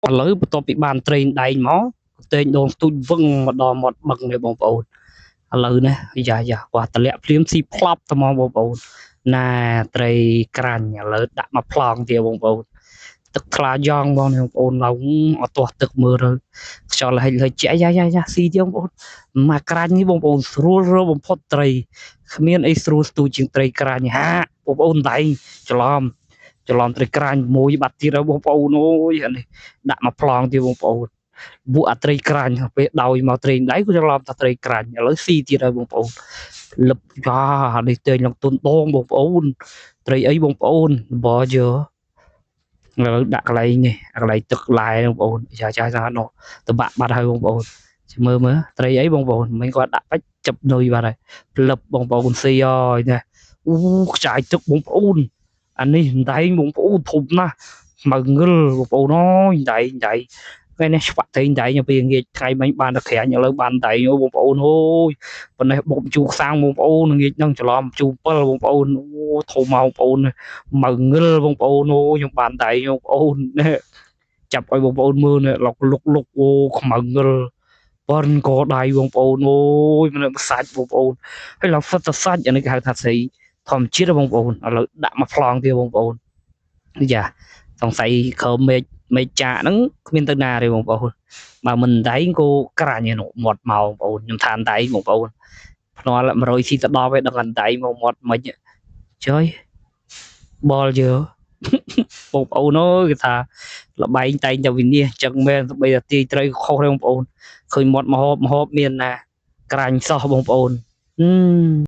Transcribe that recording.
ឥឡូវបន្ទាប់ពីបានត្រីដែងមកតែងដងស្ទូចវឹងមកដល់មាត់បឹងនេះបងប្អូនឥឡូវនេះយ៉ាយ៉ាគាត់តម្លាក់ភ្លាមស៊ីផ្លប់ត្មងបងប្អូនណាត្រីក្រាញ់ឥឡូវដាក់មកប្លង់ទៀតបងប្អូនទឹកថ្លាយ៉ងបងប្អូនឡើងអត់ទាស់ទឹកមើលទៅខ្យល់ហិចហិចជាយ៉ាយ៉ាយ៉ាស៊ីទៀតបងប្អូនមកក្រាញ់នេះបងប្អូនស្រួលរកបំផុតត្រីគ្មានអីស្រួលស្ទូចជាងត្រីក្រាញ់ហាបងប្អូនដៃច្រឡំច្រឡំត្រីក្រាញ់មួយបាត់ទៀតហើយបងប្អូនអូយអានេះដាក់មកប្លង់ទៀតបងប្អូនពួកអាត្រីក្រាញ់ពេលដោយមកត្រីដៃក៏ច្រឡំថាត្រីក្រាញ់ឥឡូវស៊ីទៀតហើយបងប្អូនលឹបយ៉ានេះទេឡើងទុនដងបងប្អូនត្រីអីបងប្អូនបយើឥឡូវដាក់កន្លែងនេះកន្លែងទឹកឡែបងប្អូនចាចាចានោះតបាក់បាត់ហើយបងប្អូនមើលមើលត្រីអីបងប្អូនមិញគាត់ដាក់បាច់ចាប់នុយបាត់ហើយផ្លឹបបងប្អូនស៊ីហើយណាអូខ្ចាយទឹកបងប្អូនអានេះដែងបងប្អូនធំណាស់ខ្មៅងឹលបងប្អូនអើយដែងដែងថ្ងៃនេះឆ្វាក់ត្រីដែងពេលងាកថ្ងៃមិញបានតែក្រាញ់ឥឡូវបានដែងអូបងប្អូនអូយប៉ុណ្ណេះបុកជូរខ្សាំងបងប្អូនងាកនឹងច្រឡំជូរ7បងប្អូនអូធំមកបងប្អូនម៉ៅងឹលបងប្អូនអូខ្ញុំបានដែងបងប្អូននេះចាប់ឲ្យបងប្អូនមើលនេះលុកលុកលុកអូខ្មៅងឹលប៉ុនកដៃបងប្អូនអូយមិនសាច់បងប្អូនហើយឡើងសិតតែសាច់អានេះគេហៅថាស្រីធម្មជាតិបងប្អូនឥឡូវដាក់មកប្លង់ទៀតបងប្អូនយ៉ាសង្ស័យក្រមេឃមេឃចាកហ្នឹងគ្មានទៅណាទេបងប្អូនបើមិនដែងក៏ក្រាញ់ឯនោះមាត់មកបងប្អូនខ្ញុំថាដែងបងប្អូនភ្នាល់100ស៊ីទៅដល់ឯដឹងដែងមកមាត់មិនចុយបលយើបងប្អូនអើយគេថាលបែងតែងតែវិនិច្ឆ័យចឹងមែនស្បីតែទាយត្រីខុសទេបងប្អូនឃើញមាត់មហូបមហូបមានណាក្រាញ់សោះបងប្អូន។